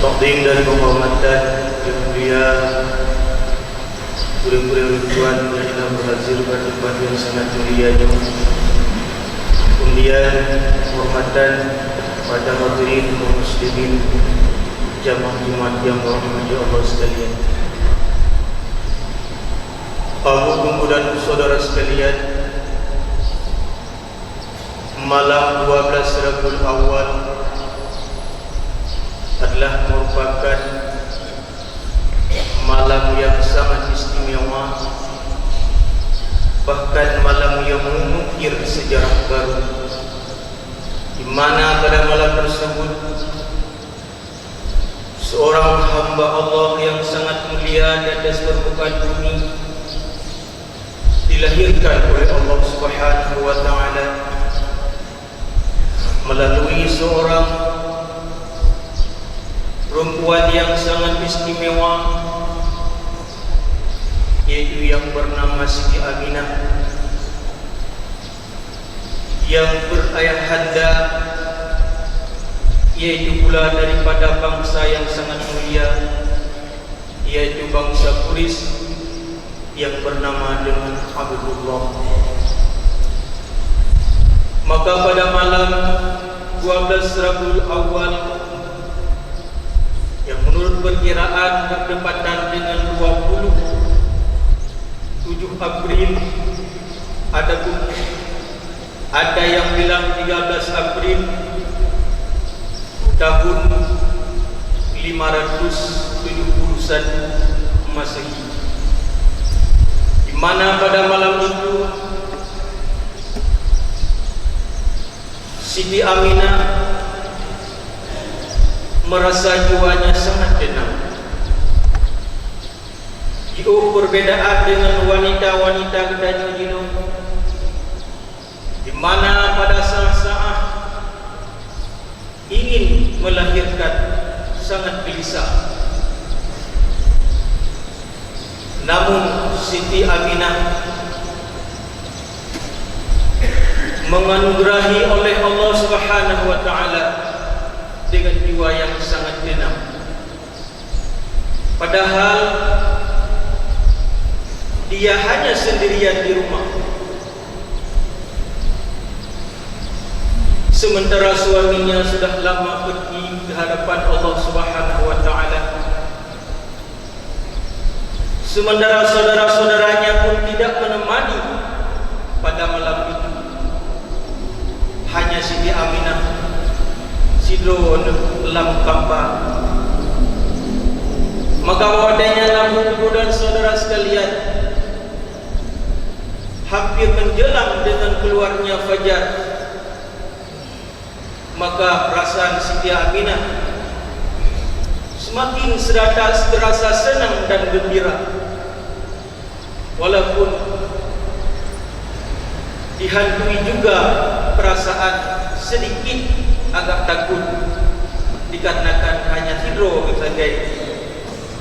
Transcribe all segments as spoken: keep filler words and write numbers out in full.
Takdim dan penghormatan yang mulia, gurée-gurée ulôn tuan yang telah berhadir pada tempat yang sangat mulia nyoe. Kemudian penghormatan pada hadirin kaum muslimin jamaah Jumat yang dirahmati Allah sekalian. Bapak, Ibu dan saudara sekalian, malam dua belas Rabiul Awal adalah merupakan malam yang sangat istimewa, bahkan malam yang mengukir sejarah baru, di mana pada malam tersebut seorang hamba Allah yang sangat mulia di atas permukaan bumi dilahirkan oleh Allah Subhanahu wa Ta'ala melalui seorang perempuan yang sangat istimewa, yaitu yang bernama Siti Aminah, yang berayahanda, yaitu pula daripada bangsa yang sangat mulia, yaitu bangsa Quraisy, yang bernama dengan Abdullah. Maka pada malam dua belas Rabiul Awal, yang menurut perkiraan bertepatan dengan dua puluh tujuh April, adapun ada yang bilang tiga belas April tahun lima ratus tujuh puluh satu Masehi, di mana pada malam itu Siti Aminah merasa jiwanya sangat tenang. Jiôh perbedaan dengan wanita-wanita geutanyoe jinoe, di mana pada saat-saat ingin melahirkan sangat gelisah. Namun Siti Aminah menganugerahi oleh Allah Subhanahu wa Ta'ala dengan jiwa yang sangat tenang. Padahal dia hanya sendirian di rumah, sementara suaminya sudah lama pergi ke hadapan Allah Subhanahu wa Ta'ala. Sementara saudara-saudaranya pun tidak menemani pada malam itu. Hanya Siti Aminah sidroe lam kamba. Maka awaknyan lam buku dan saudara sekalian, hampir menjelang dengan keluarnya fajar, maka perasaan Siti Aminah semakin serata terasa senang dan gembira, walaupun dihantui juga perasaan sedikit agak takut, dikarenakan hanya sidroe sagai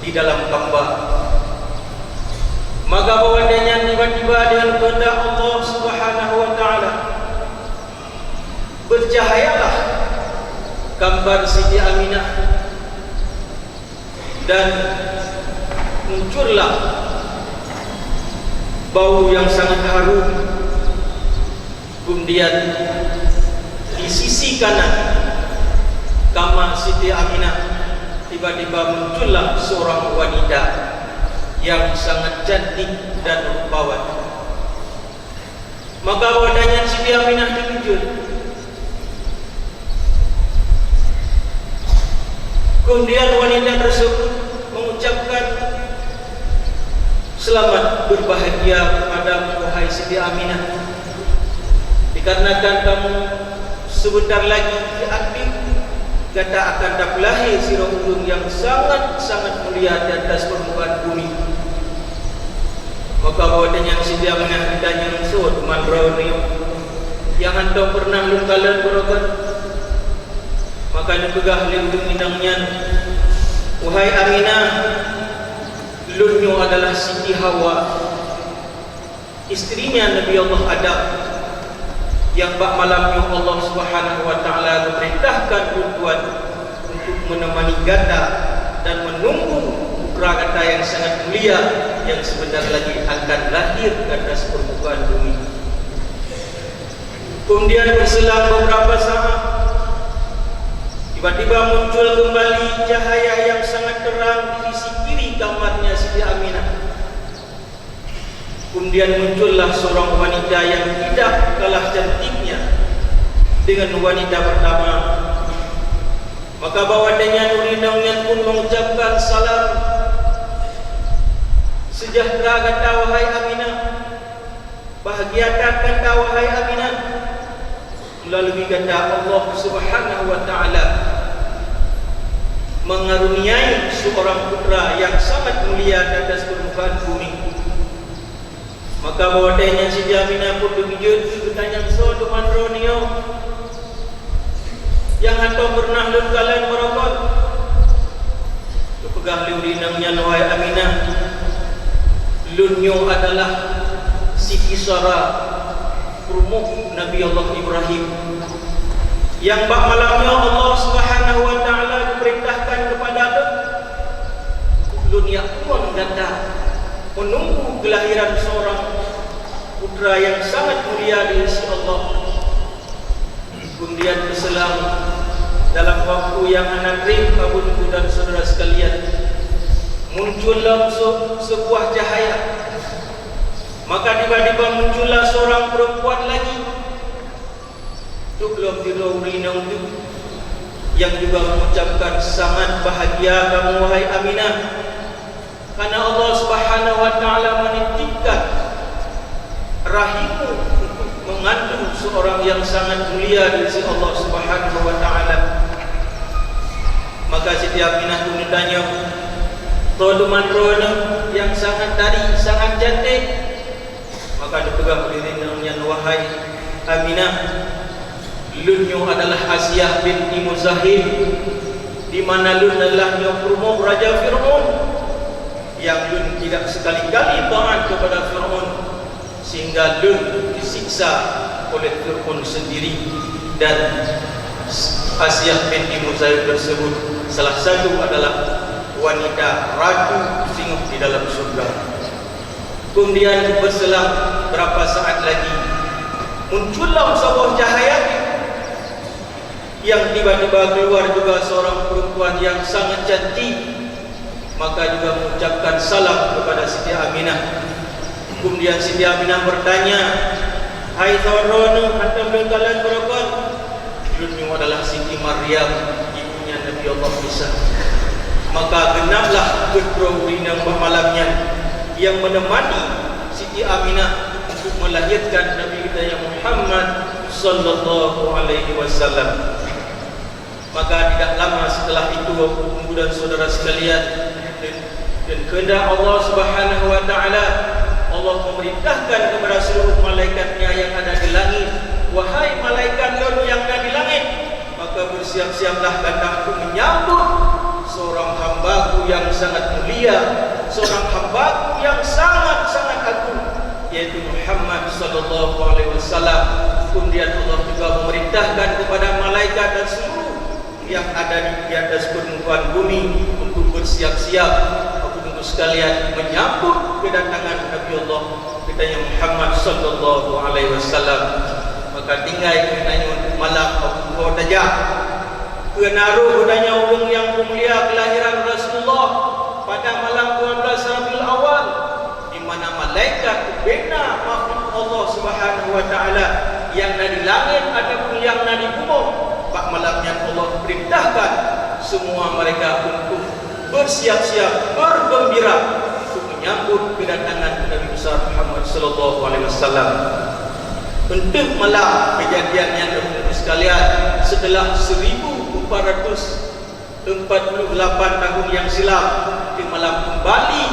di dalam kamba. Maka awaknyan tiba-tiba dengan kehendak Allah Subhanahu wa Ta'ala, bercahayalah kamba Siti Aminah dan muncullah bau yang sangat harum. Kemudian di sisi kanan kamba Siti Aminah tiba-tiba muncullah seorang wanita yang sangat cantik dan rupawan. Maka awaknyan Siti Aminah terkejut. Kemudian wanita tersebut mengucapkan, "Selamat berbahagia kepadamu, wahai Siti Aminah, dikarenakan kamu sebentar lagi diambil gata akan tapeulahé sidroe ureuëng nyang sangat-sangat mulia di atas permukaan bumi." Maka awaknyan Siti Aminah geutanyong, "Soe teuma droeneuh nyoe nyang hántom peureunah lôn kalon baroe?" Maka neupeugah lé ureuëng inong nyan, "Wahai Aminah, lôn nyoe adalah Siti Hawa, istrinya Nabi Allah Adam, nyang bak malam nyoe Allah Subhanahu wa Ta'ala geupeurintahkan lôn tuan untuk menemani gata dan menunggu putra gata yang sangat mulia yang sebentar lagi akan lahir ke atas permukaan bumi. Kemudian berselang beberapa saat, tiba-tiba muncul kembali cahaya yang sangat terang di sisi kiri kamarnya Siti Aminah. Kemudian muncullah seorang wanita yang tidak kalah cantiknya dengan wanita pertama. Maka bak watée nyan ureuëng inong nyan pun mengucapkan salam sejahtera gata, wahai Aminah. Bahagia that gata, wahai Aminah. Melalui gata Allah Subhanahu wa Ta'ala mengaruniai seorang putra yang sangat mulia di atas permukaan bumi. Maka bak watée nyan Siti Aminah pun teukeujot, geutanyong, "Soe teuma droeneuh nyoe nyang hántom peureunah lôn kalon meurokok?" Geupeugah lé ureuëng inong nyan, "Wahai Aminah, lôn nyoe adalah Siti Sara, peurumoh Nabi Allah Ibrahim, nyang bak malam nyoe Allah Subhanahu wa Ta'ala geupeurintahkan keupada lôn, lôn jak pulang gata menunggu kelahiran seorang putra yang sangat mulia di sisi Allah." Kemudian berselang dalam waktu yang hana treb, Abu Teungku dan saudara sekalian, muncul lom se-, sebuah cahaya. Maka tiba-tiba muncullah seorang perempuan lagi. Trok lom sidroe ureuëng inong teuk, yang juga mengucapkan, "Sangat bahagia kamu, wahai Aminah, karena Allah Subhanahu wa Ta'ala menitipkan rahimmu untuk mengandung seorang yang sangat mulia di sisi Allah Subhanahu wa Ta'ala." Maka Siti Aminah pun geutanyong, "Soe teuma droeneuh nyang sangat tadi, sangat cantik?" Maka geupeugah lé ureuëng inong nyan, "Wahai Aminah, lôn nyoe adalah Asiah binti Muzahim, di mana lôn adalah nyoe peurumoh Raja Fir'aun, nyang lôn tidak sekali-kali taat kepada Fir'aun, sehingga lôn disiksa oleh Fir'aun sendiri." Dan Asiah binti Muzahim tersebut salah satu adalah wanita ratu singoh di dalam surga. Kemudian berselang berapa saat lagi, muncullah sebuah cahaya yang tiba-tiba keluar juga seorang perempuan yang sangat cantik, maka juga mengucapkan salam kepada Siti Aminah. Kemudian Siti Aminah bertanya, "Hai soe droeneuh, hántom lôn kalon beurokon?" "Lôn nyoe adalah Siti Maryam, ibunya Nabi Allah Isa." Maka genaplah keudroe ureuëng inong bak malam nyan yang menemani Siti Aminah untuk melahirkan Nabi kita yang Muhammad sallallahu alaihi wasallam. Maka tidak lama setelah itu, Bapak, Ibu, dan saudara sekalian, dan, dan kehendak Allah Subhanahu wa Ta'ala, Allah memerintahkan kepada seluruh malaikat-Nya yang ada di langit, "Wahai malaikat Lôn yang ada di langit, maka bersiap-siaplah gata untuk menyambut seorang hamba-Ku yang sangat mulia, seorang hamba-Ku yang sangat-sangat agung, yaitu Muhammad sallallahu alaihi wasallam." Kemudian Allah juga memerintahkan kepada malaikat dan seluruh yang ada di, di atas permukaan bumi untuk bersiap-siap, Bapak Ibu sekalian, menyambut kedatangan Nabi Allah kita yang Muhammad sallallahu alaihi wasallam. Maka tinggai keunan nyoe malam Abu Bakar tajak. Keunaroh geutanyoe ureuëng nyang peumulia kelahiran Rasulullah pada malam dua belas Rabiul Awal, di mana malaikat bubena makhluk Allah Subhanahu wa Ta'ala yang na di langit ataupun yang na di bumoe, bak malam nyan Allah perintahkan semua mereka untuk bersiap-siap, bergembira untuk menyambut kedatangan Nabi besar Muhammad sallallahu alaihi wasallam. Untuk malam kejadian yang, Bapak Ibu sekalian, setelah seribu empat ratus empat puluh lapan tahun yang silam, di malam kembali,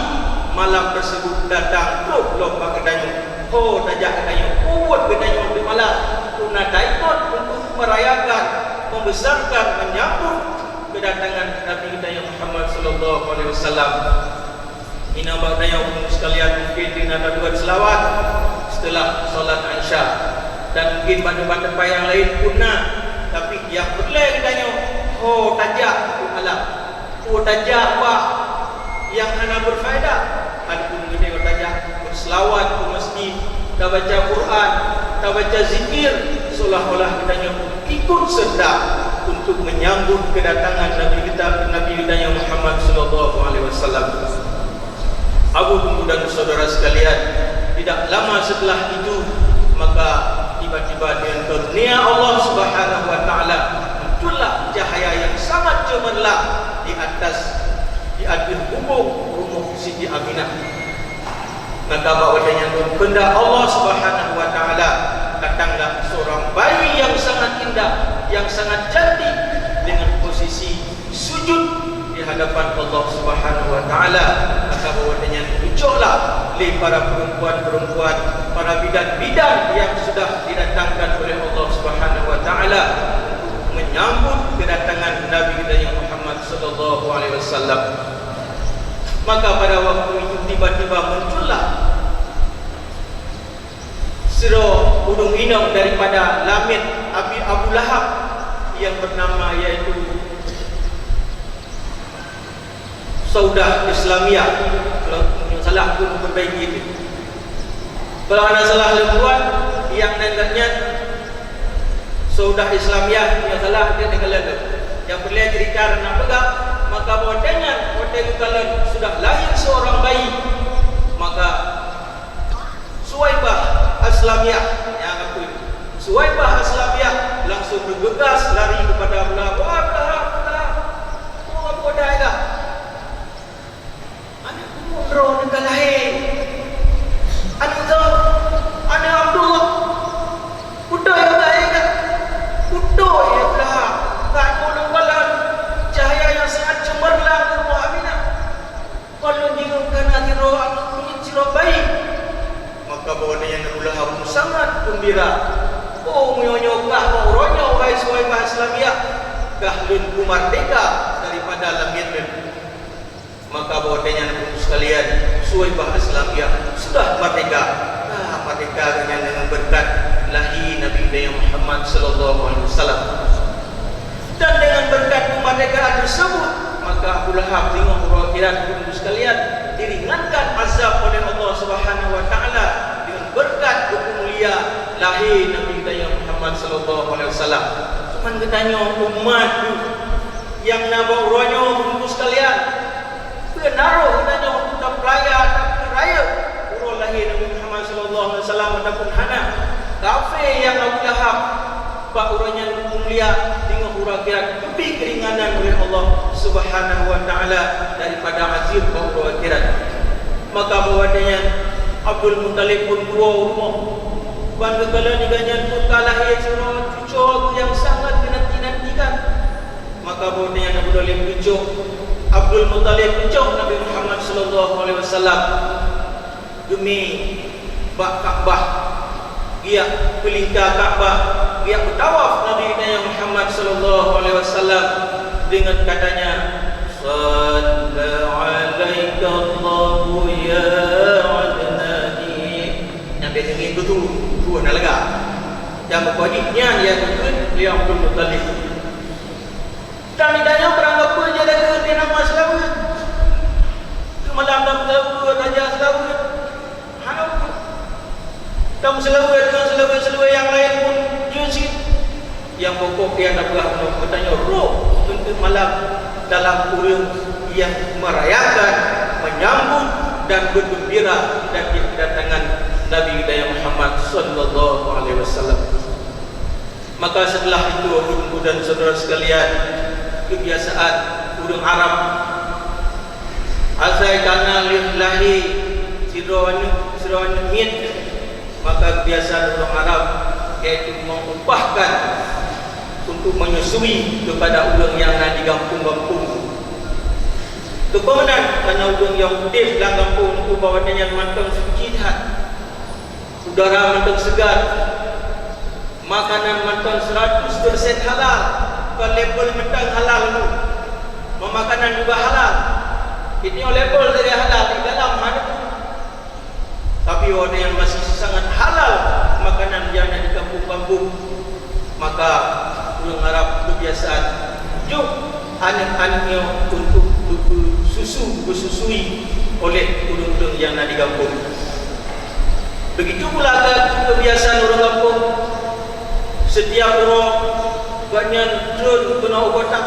malam tersebut datang trok lom bak geutanyoe. Ho tajak geutanyoe, peubuet geutanyoe di malam, guna taikot untuk merayakan, membesarkan, menyambut kedatangan Nabi geutanyoe Muhammad sallallahu alaihi wasallam. Inong bak geutanyoe ureuëng sekalian, mungkin di na taduek seulaweuet setelah salat Isya, dan mungkin bak teumpat-teumpat nyang laén pun na, tapi nyang peureulée geutanyoe Oh, tajak u alam. Oh, tajak bak nyang hana berfaedah. Adapun geutanyoe tajak berselawat u masjid, tabaca Quran, tabaca zikir, seolah-olah geutanyoe ikut serta untuk menyambut kedatangan Nabi kita, Nabi geutanyoe Muhammad sallallahu alaihi wasallam. Abu, Teungku dan saudara sekalian, tidak lama setelah itu, maka tiba-tiba dengan karunia Allah Subhanahu wa Taala, muncullah cahaya yang sangat cemerlang di atas, di ateueh gubong rumoh Siti Aminah. Maka bak watée nyan, kehendak Allah Subhanahu wa Taala, datanglah seorang bayi yang sangat indah, yang sangat cantik, dengan posisi sujud di hadapan Allah Subhanahu wa Taala. Maka bak watée nyan, geucoklah lé para perempuan-perempuan, para bidan-bidan yang sudah didatangkan oleh Allah Subhanahu wa Taala untuk menyambut kedatangan Nabi kita yang Muhammad sallallahu alaihi wasallam. Maka pada waktu itu tiba-tiba muncullah sidroe ureuëng inong daripada lamiet Abi Abu Lahab yang bernama, yaitu Saudah Islamiyah. Kalau nyang salah pun perbaiki itu. Kalau hana salah lôn tuan, nyang nan geuh nyan Saudah Islamiyah, nyang salah dia tinggal lalu. Nyang peureulée cerita dan nak peugah, maka bak watée nyan, watée geukalon sudah lahir seorang bayi, maka Suwaibah Aslamiyah, nyang aku, Suwaibah Aslamiyah langsung bergegas lari kepada Abu Lahab. "Wah, Abu Lahab, Abu Lahab, oh, Abu Lahab, dah, dah. Aneuk kamoe droe ka lahé. Aneuk droe, aneuk Abdullah. Beutôi, Abu Lahab, beutôi, Abu Lahab. Ka ulôn kalon cahya nyang sangat cemerlang di rumoh Aminah. Kon lôn deungoe kana sidroe aneuk miet, sidroe bayi." Maka bak watée nyan Abu Lahab sangat geumbira. "Oh, meunyoe nyoe kah bak uroe nyoe, wahai Suwaibah Aslamiyah, kah lôn peumerdeka daripada lamiet lôn." Maka bak watée nyan, Teungku sekalian, Suwaibah Aslamiyah sudah merdeka. Nah, merdeka geuh nyan deungon beureukat lahé Nabi Muhammad sallallahu alaihi wasallam. Dan dengan berkat kemerdekaan tersebut, maka Abu Lahab deungon uroe akhirat, Teungku sekalian, diringankan azab oleh Allah Subhanahu wa Taala dengan berkat buku mulia lahé Nabi kita Muhammad sallallahu alaihi wasallam. Cuman geutanyoe umat nyang na bak uroe nyoe, Teungku sekalian, peue na roh geutanyoe untuk tapeuraya, tapeurayeuk uroe lahé Nabi Muhammad sallallahu alaihi wasallam ataupun hana? Kafé nyang Abu Lahab bak uroe nyan mulia, deungon uroe akhirat geubri keuringanan oleh Allah Subhanahu wa Taala daripada azab bak uroe akhirat. Maka bak watée nyan Abdul Muthalib pun tuwoe u rumoh. Ban geukalon geuh nyan pun ka lahé sidroe cucoe nyang sangat geunanti-nantikan. Maka bak watée nyan Abu Thalib geucok, Abdul Muthalib geucok Nabi Muhammad sallallahu alaihi wasallam geumé bak Ka'bah, geujak peulingka Ka'bah, geujak peutawaf Nabi geutanyoe Muhammad sallallahu alaihi wasallam deungon katanya, "Shalla 'alaika Allahu ya Adnani." Nyang dia deungon tu, tu, tu na lega. Dan pokok jih nyan nyang geukheun lé Abdul Muthalib. Dan di tanyoe barang gapeue nyang lagée di nama seulaweuet. Keu malam dan seulaweuet, raja seulaweuet. Hana peue. Dan seulaweuet ngon seulaweuet-seulaweuet nyang laén pun jeuet cit. Nyang pokok nyang tapeugah bunoe geutanyoe roh untuk malam dalam ureuëng nyang merayakan, menyambut dan bergembira dan kedatangan Nabi kita Muhammad sallallahu alaihi wasallam. Maka setelah itu, Teungku dan saudara sekalian, kebiasaan ureuëng Arab, asai kana lheueh lahé sidroe aneuk, sidroe aneuk miet, maka kebiasaan ureuëng Arab yaitu mengupahkan untuk menyusui kepada ureuëng nyang na di gampông-gampông. Keu peue meunan? Karena ureuëng nyang udeb lam gampông nyan bak watée nyan mantong suci that. Udara mantong segar. Makanan mantong seratus persen halal. Kon label mantong halal tu. Makanan juga halal. Ini label saja halal, di dalam hana tu. Tapi orang yang masih sangat halal makanan yang ada di kampung-kampung, maka ureuëng Arab kebiasaan jok Nyoe untuk beupeususu, beususui oleh ureuëng-ureuëng nyang na di gampông. Begitu pula keubiasaan ureuëng gampông, setiap uroe gobnyan trön keunoe u kota.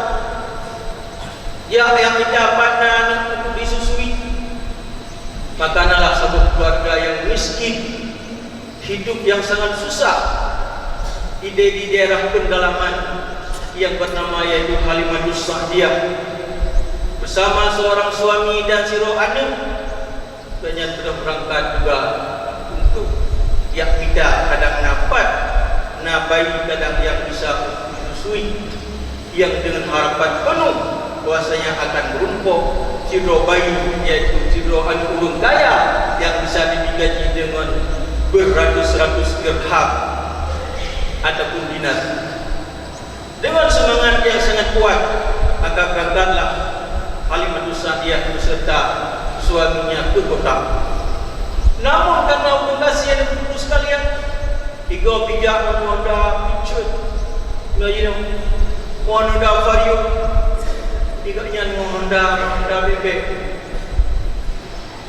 Ya, nyang mita pat na aneuk untuk disusui. Maka nalah saboh keluarga nyang miskin, hidup nyang sangat susah, di, di daerah pedalaman nyang bernama yaitu Halimatus Sa'diyah bersama seorang suami dan sidroe aneuk. Gobnyan beurangkat juga untuk jak mita, kadang na pat na bayi, kadang nyang bisa disusui, nyang deungon harapan peunoh bahwasanya akan meurumpok sidroe bayi, yaitu sidroe aneuk ureuëng kaya nyang bisa jibi gaji deungon beuratus-ratus dirham ataupun dinar. Deungon seumangat nyang sangat kuat, maka beurangkatlah Halimatus Sa'diyah beuseureuta suaminya keu kota. Namun, karna ureuëng gasien, Teungku sekalian, igoe bijak ngon Honda Pickup, ngon Honda Vario, igoe nyan ngon Honda, Honda bebek.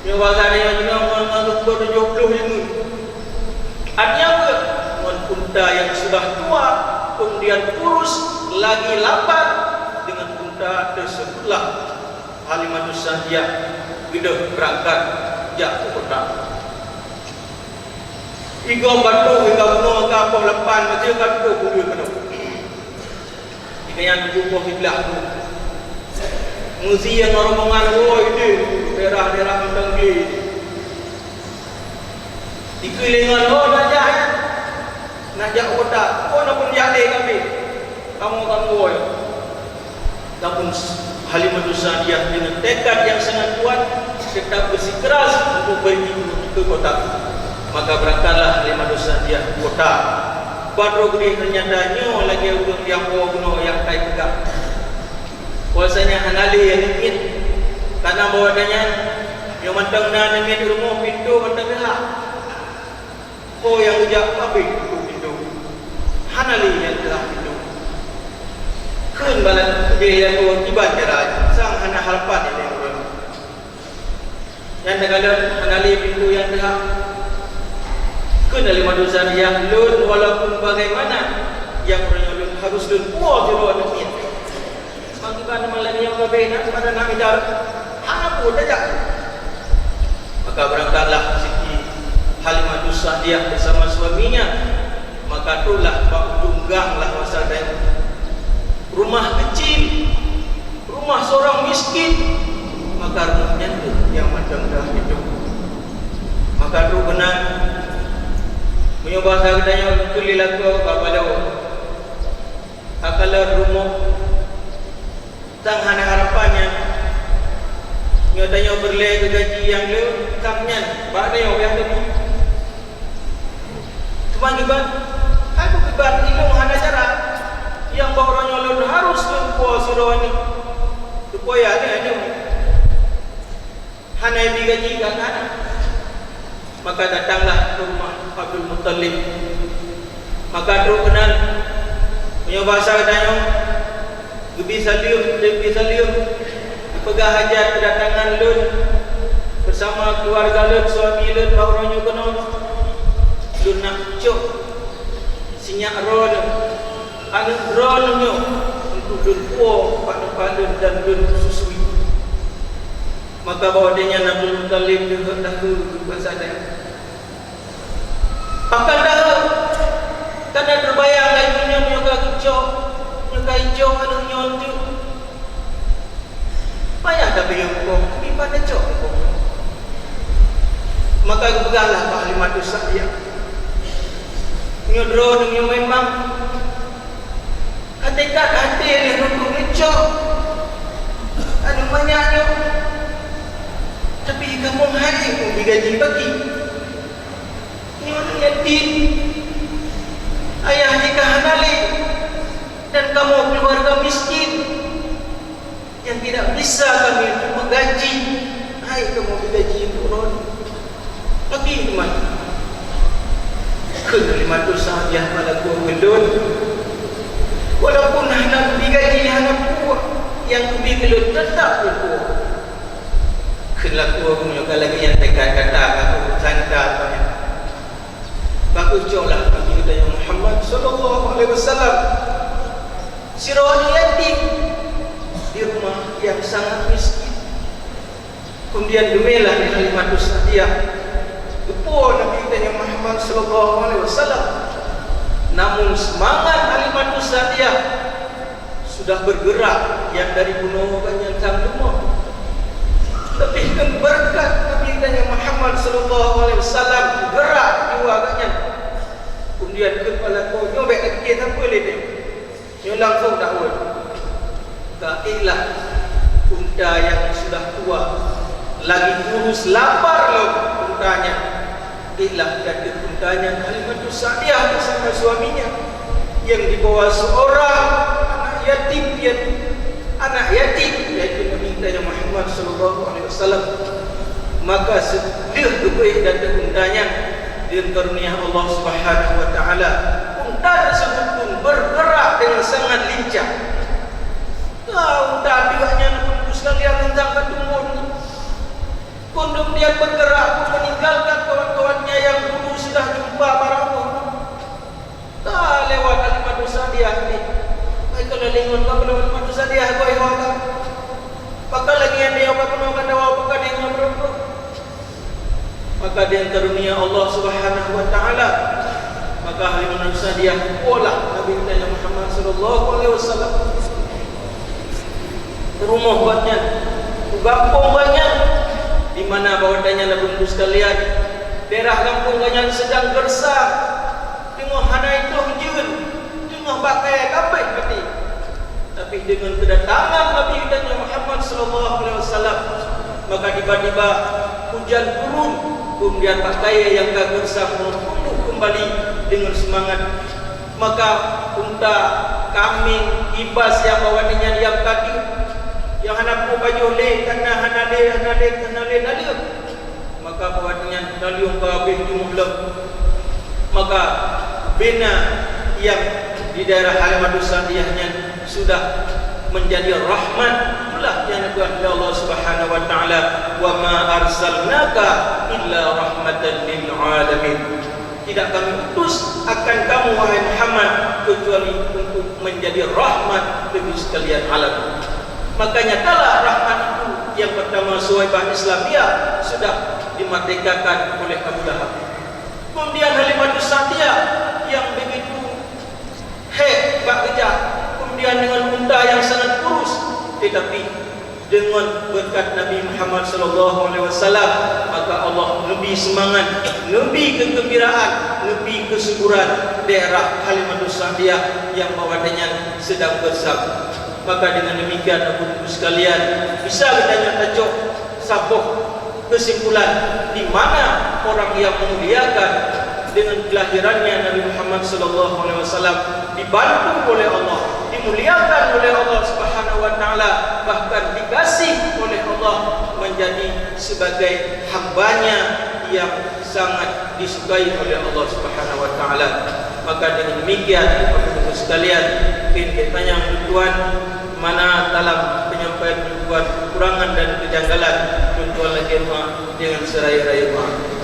Nyoe bak gata nyoe ngon, ngon ukeue tujoh ploh lima. Artinya apa? Ngon unta nyang sudah tua, kemudian kurus, lagi lapar, deungon unta tersebutlah Halimatus Sa'diyah geudeh beurangkat jak u kota. Igoe bak troh, igoe bunoe, ka poh lapan, meuseu ka troh buleuen keunoe. Di keunan bumoe siblah tu. Meusi nyang rombongan woe ideh daerah-daerah Mantong Glé. Dikeuh lé ngon, "Oh, na jak, ya? Na jak u kota." "Oh, na pun jak lé kami. Kamoe, kamoe woe." Namun Halimatus Sa'diyah dengan tekad yang sangat kuat tetap bersikeras untuk pergi ke kota. Maka berangkatlah Halimatus Sa'diyah ke kota. Padahai ternyata nyoe lagée ureuëng nyang woe bunoe nyang kai peugah. Bahwasanya hana lé aneuk miet. Karena bahwa nyan, nyoe mantong na aneuk miet rumoh, pintoe mantong teuhah. Ho nyang geujak pabeh pintoe. Hana lé nyang teuhah pintoe. Kheun bala keudeh nyang dua kiban cara, sang hana harapan nyang laén ureuëng. Nyang takalon hana lé pintoe nyang teuhah. Kheun lé Halimatus Sa'diyah, "Lôn walaupun bagaimana, nyang uroe nyoe lôn harus lôn puwoe sidroe aneuk miet." Maka malam nyoe kabeh na pada nak midar. Hana peue tajak. Maka berangkatlah Siti Halimatus Sa'diyah bersama suaminya. Maka troklah bak ujong gang lah masa dan rumah kecil, rumah seorang miskin. Maka rumah nyan tu nyang mantong dah hidup. Maka trok keunan, meunyoe bahasa geutanyoe, keu lé lakoe bak baloe. Takalon rumoh, sang hana harapan nyan. Nyoe tanyoe peureulée keu gaji nyang le, sang nyan bak tanyoe piah teuma. Teuma kiban, hai beukiban ilong hana cara. Nyang bak uroe nyoe lôn harus lôn puwoe sidroe aneuk. Supaya aneuk-aneuk hana ibi gaji, kan hana. Maka datanglah ke rumah Abdul Muttalib. Maka trok keunan, meunyoe bahasa geutanyoe, geubi saleuem, geubi saleuem, geupeugah hajat keudatangan lôn bersama keluarga lôn, suami lôn, bak uroe nyoe keunoe. Lôn nak cok sinyak droeneuh, aneuk droeneuh nyoe, untuk lôn puwoe bak teumpat lôn dan lôn susui. Maka bak watée nyan Abdul Muttalib deuhot dahé keu Sadan. Pakon dahé? Kana teubayang laju nyoe, nyoe ka geucok, nyoe ka icok aneuk nyoe teuk. Payah tapiôh mukoh, tapi pat tacok mukoh. Maka geupeugahlah bak Halimatus Sa'diyah, "Nyoe droeneuh nyoe memang ka teukat até lé lôn keu geucok aneuk manyak nyoe, tapi kamoe hana meubi gaji bagi. Nyoe aneuk yatim, ayah jih ka hana lé, dan kamoe keuluwarga miskin nyang tidak bisa kami untuk meugaji. Hai kamoe meugaji droeneuh bagi teuma." Kheun Halimatus Sa'diyah bak lakoe, "Ulôn walaupun hana meubi gaji, hana peue, Nyang kubi keu lôn teutap lôn puwoe. Kheun lakoe geuh nyoe ka lagèe nyang teuka kata ka keuh santa nyan. Bagus cok lah Nabi geutanyoe Muhammad sallallahu alaihi wasallam sidroe yatim di rumah yang sangat miskin. Kemudian geumé lah lé Halimatus Sa'diyah geupuwoe Nabi geutanyoe Muhammad sallallahu alaihi wasallam. Namun seumangat Halimatus Sa'diyah sudah bergerak nyang dari bunoe gobnyan sang teuma. Leubeh kheun beureukat Nabi geutanyoe Muhammad sallallahu alaihi wasallam geurak jiwa gobnyan. Kemudian kheun bak lakoe nyoe bèk tapike sapeue lé teuh. Nyoe langsung takwôn. Ka ék lah unta nyang sudah tua, lagi kurus lapar lom unta nyan. Ék lah gata unta nyan Halimatus Sa'diyah bersama suaminya yang dibawa seorang anak yatim piatu, anak yatim, yaitu Nabi kita Muhammad sallallahu alaihi wasallam. Maka seudeuh geubeuet gata unta nyan, deungon karunia Allah Subhanahu wa Taala, unta tersebut pun bergerak dengan sangat lincah. Ka unta deuh nyan, Bapak Ibu sekalian, teuntang ka tumbon. Kemudian bergerak pun meninggalkan kawan-kawannya yang dulu sudah jumpa barang. Ka lewat Halimatus Sa'diyah nyan. Hai keuneuk deungon ka lewat Halimatus Sa'diyah goe ho ka. Pakon lagèe nyan dia ka peunoh ka dawa, pakon deungon meureumpok. Maka deungon karunia Allah Subhanahu wa Taala, maka Halimatus Sa'diyah geupuwoe lah Nabi geutanyoe Muhammad sallallahu alaihi wasallam. Rumoh gobnyan, u gampông gobnyan, di mana bahwa gobnyan, Bapak Ibu sekalian, daerah gampông gobnyan sedang gersang, teungoh hana itôh ujeuen, teungoh bak kayèe ka abéh maté. Tapi deungon keudatangan Nabi geutanyoe Muhammad sallallahu alaihi wasallam, maka tiba-tiba hujan turun, kemudian bak kayèe nyang ka gersang tumbuh kembali deungon seumangat. Maka unta, kaméng, kibas nyang bak watèe nyan nyang ka deuh, nyang hana peupajoh lé, kana hana lé, hana lé, hana lé naleueng. Maka bak watèe nyan naleueng ka abéh jumeuh lom. Maka bina nyang di daerah Halimatus Sa'diyah nyan sudah menjadi rahmat. Itulah nyang geupeugah lé Allah Subhanahu wa Taala, "Wa ma arsalnaka illa rahmatan lil alamin." Tidak Kami utus akan kamu, wahai Muhammad, kecuali untuk menjadi rahmat bagi sekalian alam. Maka nyatalah rahmat itu yang pertama, Suwaibah Islamiyah, sudah dimerdekakan oleh Abu Lahab. Kemudian Halimatus Sa'diyah yang begitu hék bak geujak, kemudian dengan unta yang sangat kurus, tetapi dengan berkat Nabi Muhammad sallallahu alaihi wasallam, maka Allah neubri seumangat, neubri keugembiraan, neubri keusuburan daerah Halimatus Sa'diyah yang bak watèe nyan sedang gersang. Maka dengan demikian, Bapak Ibu sekalian, bisa geutanyoe tacok saboh kesimpulan di mana orang yang memuliakan dengan kelahirannya Nabi Muhammad sallallahu alaihi wasallam dibantu oleh Allah, dimuliakan oleh Allah Subhanahu wa Taala, bahkan dikasih oleh Allah menjadi sebagai hambanya yang sangat disukai oleh Allah Subhanahu wa Taala. Maka dengan demikian, Bapak Ibu sekalian, mungkin kita yang tuan mana dalam penyampaian tuan kekurangan dan kejanggalan, tuan lagi maaf dengan seraya-raya maaf.